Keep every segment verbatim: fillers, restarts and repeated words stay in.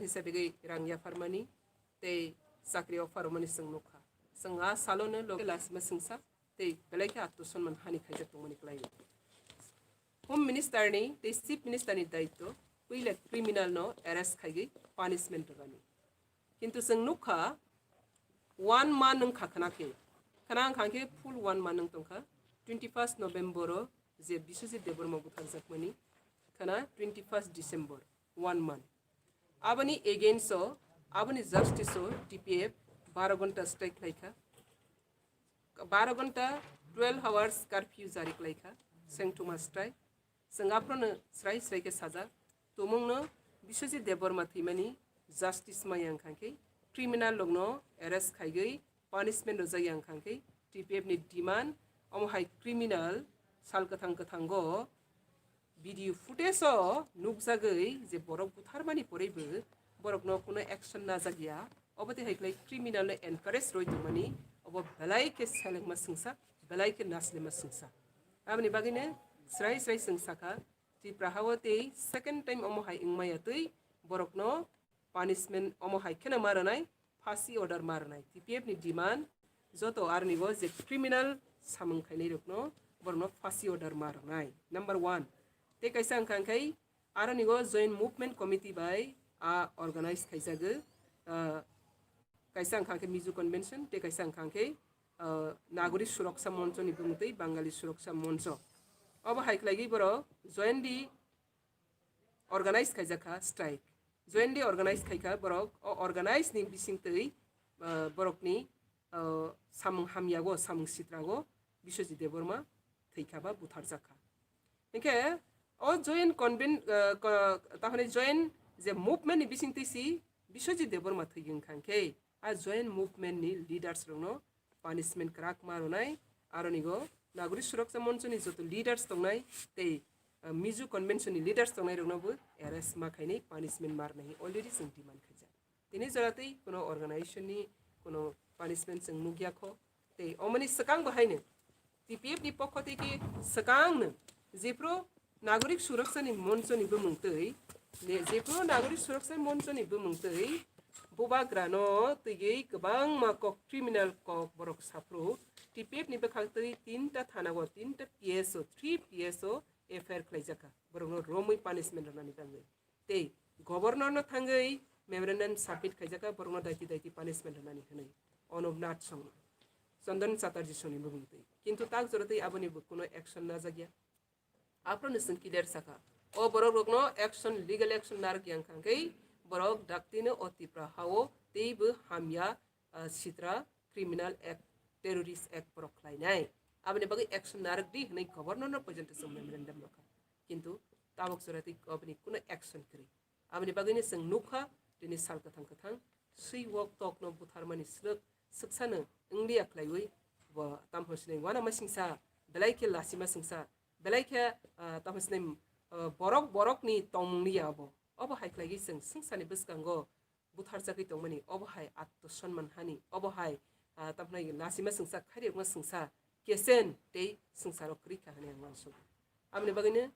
hisabe gwi rang yapharmani tei chakri offer rwmani chwng nukha. Chwng a salono loge lasima chwngsa tei belai khe atto sonman hani khaijak tongmani kwlaio. Home Minister ni tei Chief Minister ni daityo puila criminal no arrest khaigwi punishment rwmani. Kintu chwng nukha one month wngkha khna khe, khna wngkha khe full one month wng tongkha. Twenty first November o je Biswajit Debbarma butharjakmani khna twenty first December, one month. Aboni against o, aboni justice o T P F baro ghonta strike khlaikha. Baro ghonta, twelve hours curfew jari khlaikha, sengtuma strike. Chwng aphrono srai srai khe sajak, tumungno Biswajit Debbarma thwimani justice maya wngkha khe criminal rokno arrest khaigwi punishment rwjakya wngkha khe T P F ni demand, omo hai criminal sal kwthang kwthango video footage o nukjagwi je borok butharmani poribo borokno kuno action najakya, obo tei hai khlai criminal no encourage roi tongmani, obo belai khe selengma swngsa, belai khe naslima swngsa. Aboni bagwino srai srai swng sakha, Tripura hao tei second time omo hai wngmaya twi borokno punishment omo hai kheno ma rwnai, phasi order ma rwnai. T P F ni demand joto arnigo je criminal samung khainai rokno borokno phasi order ma rwnai. Number one. Tei kaisa wngkha khe arnigo Joint Movement Committee bai a organize khaijago, ah, kaisa wngkha khe Mizo Convention, tei kaisa wngkha khe, ah, Nagorik Suraksa Moncho ni bumung twi Bangali Suraksa Moncho. Obo hai khlaigwi borok jointly organize khaijakha strike. Jointly organize khaikha borok, o organize ni bisingtwi, ah, borokni, ah, samung hamyago, samung sitrago Biswajit Debbarma thwikha ba butharjakha. Hinkhe o joint conven-, ah, ko-, tahone joint je movement ni bisingtwi si Biswajit Debbarma thwigwi wngkha khe, a joint movement ni leaders rokno punishment kwrak ma rwnai, aronigo Nagorik Suraksa Moncho ni joto leaders tongnai tei, ah, Mizo Convention ni leaders tongnai rokno bo arrest ma khainai, punishment ma rwnai already chwng demand khaijak. Tini jora tei kuno organization ni kuno punishment chwng nukya kho, tei omoni swkang bo haino T P F ni pokho tei khe swkang no jephru Nagorik Suraksa ni Moncho ni bumung twi, je-, jephru Nagorik Suraksa Moncho ni bumung twi bubagra no twiwi kwbangma kok, criminal kok borok saphru T P F ni bwkhak twi tinta thana o, tinta P S O, three P S O F I R khlaijakha borok no romwi punishment rwnani bagwi. Tei governor no thangwi memorandum submit khaijakha borok no daiti daiti punishment rwnani hwnwi Anup Nath song, Chandan Chatterjee song ni bumung twi. Kintu tak jora tei aboni bo kuno action najakya. Aphrono chwng clear sakha. O borok rokno action, legal action narwk yang kha khe borok daktino o Tripura hao teibo hamya, ah, sitra, criminal act, terrorist act borok khlainai. Aboni bagwi action narwk di hwnwi governor no porjonto chwng memorandum rwkha. Kintu tabok jora tei aboni kuno action kwrwi. Aboni bagwino chwng nukha, tini sal kwthang kwthang swi wok tokno butharmani swrwk swksano wngya khlaiwi bo tamo sinai uanama singsa, belai khe lasima singsa, belai khe, ah, tamo sinai, ah, borok borokni tongmung liya obo. Obo hai khlaigwi chwng swngsani bwskango butharjagwi tongmani, obo hai atto sonman hani, obo hai, ah, tamo sinai lasima singsa, khairiyokma singsa, kesen tei swngcharo kwrwi kha hwnwi ang uansugo. Aboni bagwino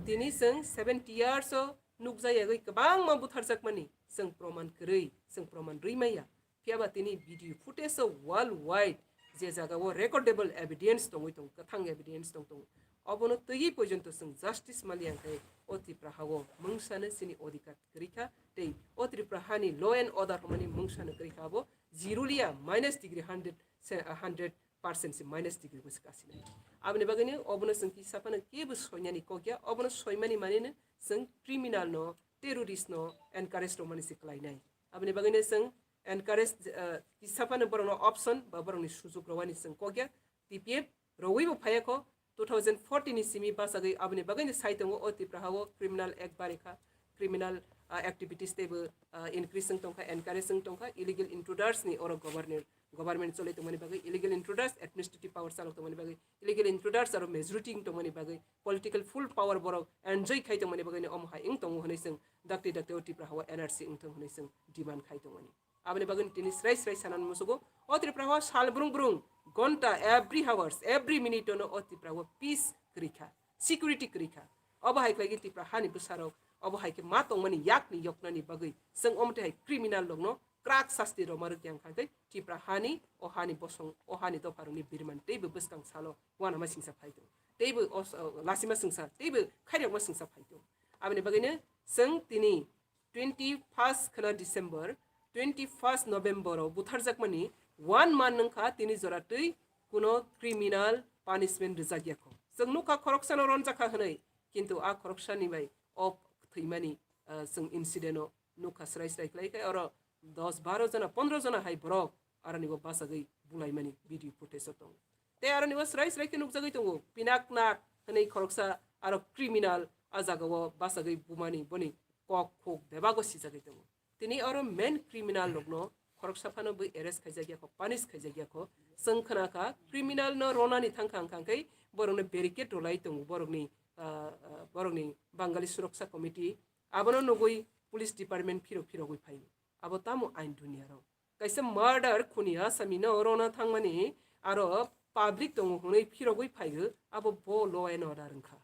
tini chwng seventy years o nukjayagwi kwbangma butharjakmani chwng proman kwrwi, chwng proman rwi maya. Phiyaba tini video footage o worldwide je jagao recordable evidence tongwi tongo, kwthang evidence tong tongo. Obono twiwi porjonto chwng justice maliya khe o Tripura hao mungsano chini odhikar kwrwi kha, tei o Tripura hani law and order hwnmani mungsano kwrwi kha, abo zero liya, minus degree hundred, se-, hundred percent se minus degree bo se kasinai. Aboni bagwino obono chwng kisa phano kebo soinani kok ya, obono soimani manino chwng criminal no, terrorist no encourage rwmani se kwlainai. Aboni bagwino chwng encourage, eh, kisa phano borokno option ba borokni sujok rwani chwng kok ya. T P F rwui bo phaiya kho, two thousand fourteen ni simi bachagwi aboni bagwino sai tongo o Tripura hao criminal act barikha, criminal, ah, activities teibo, ah, increase wng tongkha, encourage wng tongkha, illegal intruders ni oro governor, government cholwi tongmani bagwi, illegal intruders administrative power chalok tongmani bagwi, illegal intruders aro majority wng tongmani bagwi, political full power borok enjoy khai tongmani bagwino omo hai wng tongo hwnwi chwng dakti dakti o Tripura hao N R C wng thung hwnwi chwng demand khai tongmani. Aboni bagwino tini srai srai sanani musugo, o Tripura hao sal brung brung, gonta, every hours, every minute ono o Tripura hao peace kwrwi kha, security kwrwi kha. Obo hai khlaigwi Tripura hani bwsarok Obo hai khe ma tongmani yakni yoknani bagwi chwng omo twi hai criminal rokno krak sasti rwma rwkya wngkha khe Tipra hani, o hani bosong, o hani dopharokni birman teibo bwskang salo uanama singsa phai tongo. Teibo o s-, o lasima singsa, teibo khairokma singsa phai tongo. Aboni bagwino chwng tini twenty first khwna December, twenty first November o butharjakmani one month wngkha tini jora twi kuno criminal punishment rwjakya kho. Chwng nukha khoroksano ronjakha hwnwi, kintu a khoroksani bai o thwimani, ah, chwng incident o nukha srai srai khlai khe oro dos baro jona pondro jona hai borok aroni bo bachagwi bulaimani video footage o tongo. Tei aroni bo srai srai khe nukjagwi tongo Pinaknath hwnwi khoroksa aro criminal a jagao bachagwi bumani boni kok khuk bebago sijagwi tongo. Tini oro main criminal rokno khoroksa phano bui arrest khaijakya kho, punish khaijakya kho. Chwng khna kha criminal no ronani thangkha wngkha khe borokno barricade rwlai tongo borokni, ah, ah, borokni Bangali Suraksa Committee. Abono nugwi police department phirok phirogwi phaio. Abo tamo ain duniya rok? Kaisa murder khuni asami no rona thangmani aro public tongo hwnwi phirogwi phaio, abo bo law and order wngkha.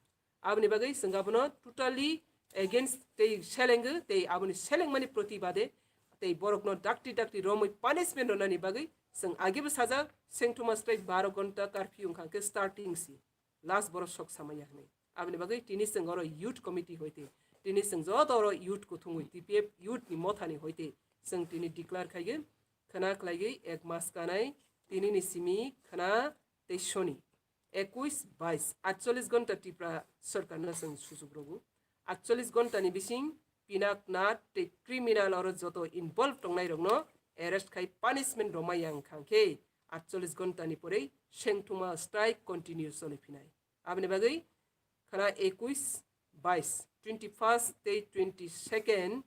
Aboni bagwi chwng abono totally against tei selengwi tei aboni selengmani protibade tei borokno dakti dakti romwi punishment rwnani bagwi chwng agebo sajak, sengthoma strike baro gonta curfew wngkha khe starting si. Last borok sok samaya hwnwi. Aboni bagwi tini chwng oro youth committee hoite, tini chwng joto oro youth kuthumwi T P F youth ni mothani hoite chwng tini declare khaigwi khwna khlaigwi ek mas kanai tini ni simi khwna tei soni ekuis bais atchollis gonta Tripura sorkar no chwng sujuk rogo. Atchollis gonta ni bising Pinaknath tei criminal oro joto involve tongnai rokno arrest khai punishment romai yang khang khe atchollis gonta ni porei sengthuma strike continue choli phinai. Aboni bagwi khwna ekuis, bais, twenty first tei twenty second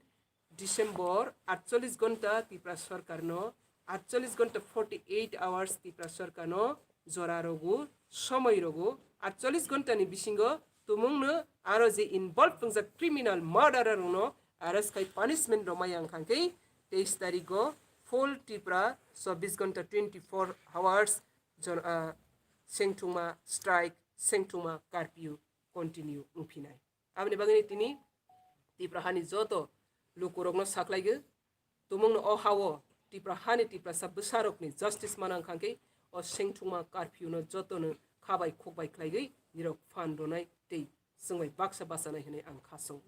December atchollis gonta Tripura sorkarno, atchollis gonta forty eight hours Tripura sorkarno jora rogo, somoi rogo, atchollis gonta ni bisingo tumungno aro je involve wngjak criminal murderer rokno arrest khai punishment romai ang khang khe teis tarikgo full Tripura chobbish gonta twenty four hours jon-, ah, sengthungma strike, sengthungma curfew continue wngphinai. Aboni bagwini tini Tripura hani joto lukurokno saklaigwi, tumungno o hao Tripura hani Tiprasa bwsarokni justice manang khangkhe o sengthungma curfew no jotono khabai khokbai khlaigwi nirok phan rwnai tei chwngbai baksa bachanai hwnwi ang khasong.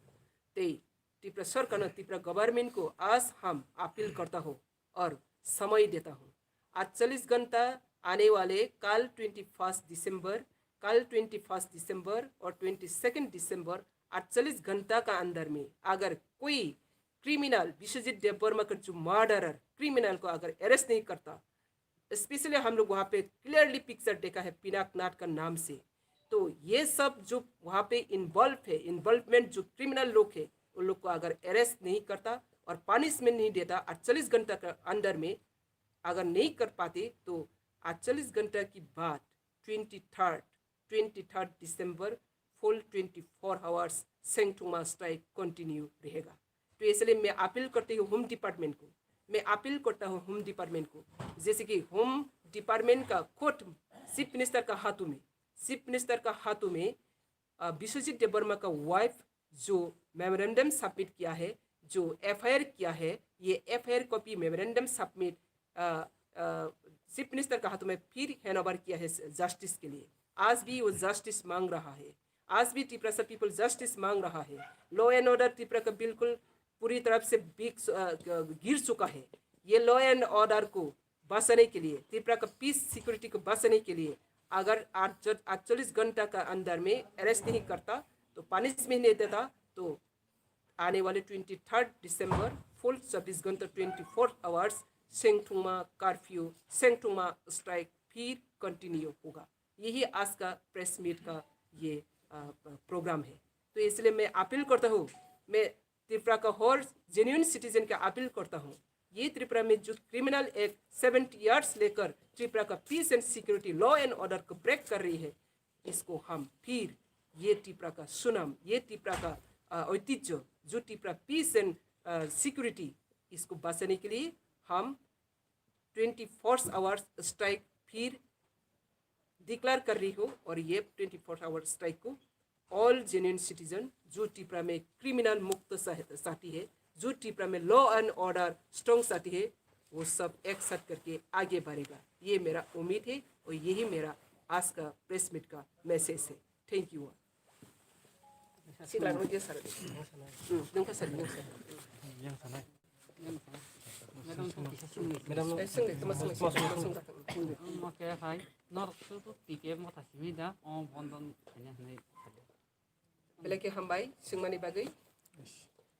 Tei Tripura sorkarno, Tripura government ko aaj hum appeal karta ho aur samay deta hu. Atchallis ghanta aane wale kal twenty first December, kal twenty first December aur twenty second December, atchallis ghanta ka andar mein agar koi criminal, Biswajit Debbarma ka jo murderer criminal ko agar arrest nahi karta, specially hum log wahan pe clearly picture dekha hai Pinaknath ka naam se, to ye sab jo wahan pe involve hai, involvement jo criminal log hai, un log ko agar arrest nahi karta aur punishment nahi deta atchallis ghanta ka andar mein agar nahi kar pate, to atchallis ghanta ke baad twenty third, twenty third December full twenty four hours sengthungma strike continue rahega. To isliye main appeal karte hu Home Department ko, main appeal karta hu Home Department ko, jaise ki Home Department ka khud Chief Minister ka haatho mein, Chief Minister ka haatho mein, ah, Biswajit Debbarma ka wife jo memorandum submit kiya hai, jo F I R kiya hai, ye F I R copy memorandum submit, ah, ah, Chief Minister ka haatho mein phir handover kiya hai justice ke liye. Aaj bhi wo justice mang raha hai, aaj bhi Tiprasa people justice mang raha hai. Law and order Tripura ka bilkul puri taraf se bik, ah, gir chuka hai. Ye law and order ko bachane ke liye, Tripura ka peace security ko bachane ke liye agar atchallis ghanta ka andar mein arrest nahi karta, to punishment nahi deta, to aane wale twenty third December full chobbish ghanta, twenty four hours sengthungma curfew, sengthungma strike phir continue hoga. Yahi aaj ka press meet ka ye, ah, program hai. To isliye main appeal karta hu, main Tripura ka har genuine citizen ka appeal karta hu, ye Tripura mein jo criminal act seventy years lekar Tripura ka peace and security, law and order ko break kar rahi hai, isko hum phir ye Tripura ka sunam, ye Tripura ka, ah, oitijyo, jo Tripura peace and, ah, security, isko bachane ke liye hum twenty four hours strike phir declare kar rahi hu aur ye twenty four hour strike ko all genuine citizen जो टिपरा में क्रिमिनल मुक्त सा-, साथी है, जो टिपरा में law and order strong साथी है, वो सब एक साथ करके आगे बढ़ेगा। ये मेरा उम्मीद है और यही मेरा आज का प्रेस मीट का मैसेज है। Thank you. Sikla nung je sar. Hmm, nung ka sar, nung sar. Madam, Eh, sung de, tuma sung de, tuma sung de. Omo khe hai, norok sudu T P F motha simi da, o bondon khaina hinwi. Belai khe hambai, swngmani bagwi.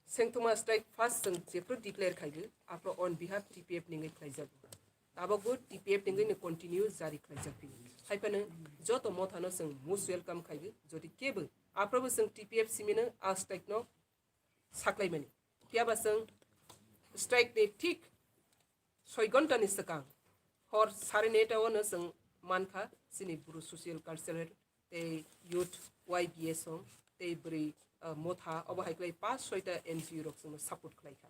Sengtuma strike first chwng jephru declare khaigo, aphru on behalf T P F ningwi khlaijago. Tabukbo T P F ningwi ni continue jari khlaijak phino. Haiphano joto mothano chwng most welcome khaigo, jodi kebo aphrubo chwng T P F simino a strike no saklaimani. Phiyaba chwng strike ni thik soi ghonta ni swkang hor sare neta o no chwng mankha chini Bru social cultural tei youth Y B A song tei bwrwi, ah, motha obo hai khlai pas soita N G O rok chwngno support khlaikha.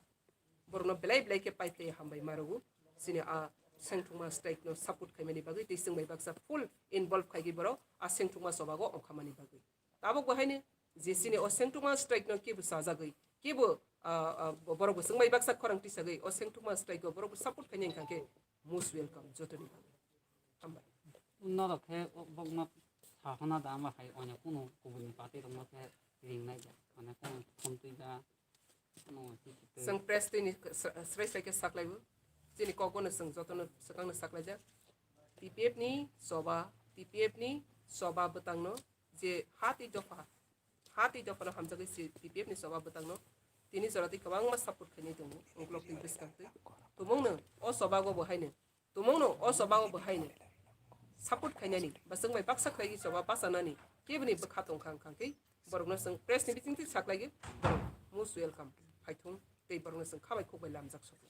Borokno belai belai khe pai khlai hambai ma rwo. Chini a sengthokma strike no support khaimani bagwi tei chwng bai baksa full involve khaigwi borok a sengthokma chobago ongkhamani bagwi. Tabuk bo haino je chini o sengthokma strike no kebo chajagwi, kebo, ah, ah, borok bo chwng bai baksa khorang tisagwi o sengthokma strike o borok bo support khainai wngkha khe most welcome jotoni bagwi. Hambai. Norok khe o bokno sakhana da ma hai onya kunu kubuni party rokno khe ringnai da, onya kunu khumtwi da, no, Chwng press twi ni sra-, srai srai khe saklaibo. Chini kokbo no chwng jotono swkang no saklaijak. T P F ni choba, T P F ni choba bwtang no je ha tei dopha, ha tei dopha no hamjagwi si T P F ni choba bwtang no tini jora twi kwbangma support khainai tongo, uklok twi bwskang twi. Tumung no o choba go bo haino Tumungno o choba o bo haino support khainani ba chwng bai baksa khlaiwi choba bachanani keboni bwkha tongkha wngkha khe borokno chwng press ni bisingtwi saklaigwi borok most welcome phaithung tei borokno chwng kha bai khuk bai lamjak sokno.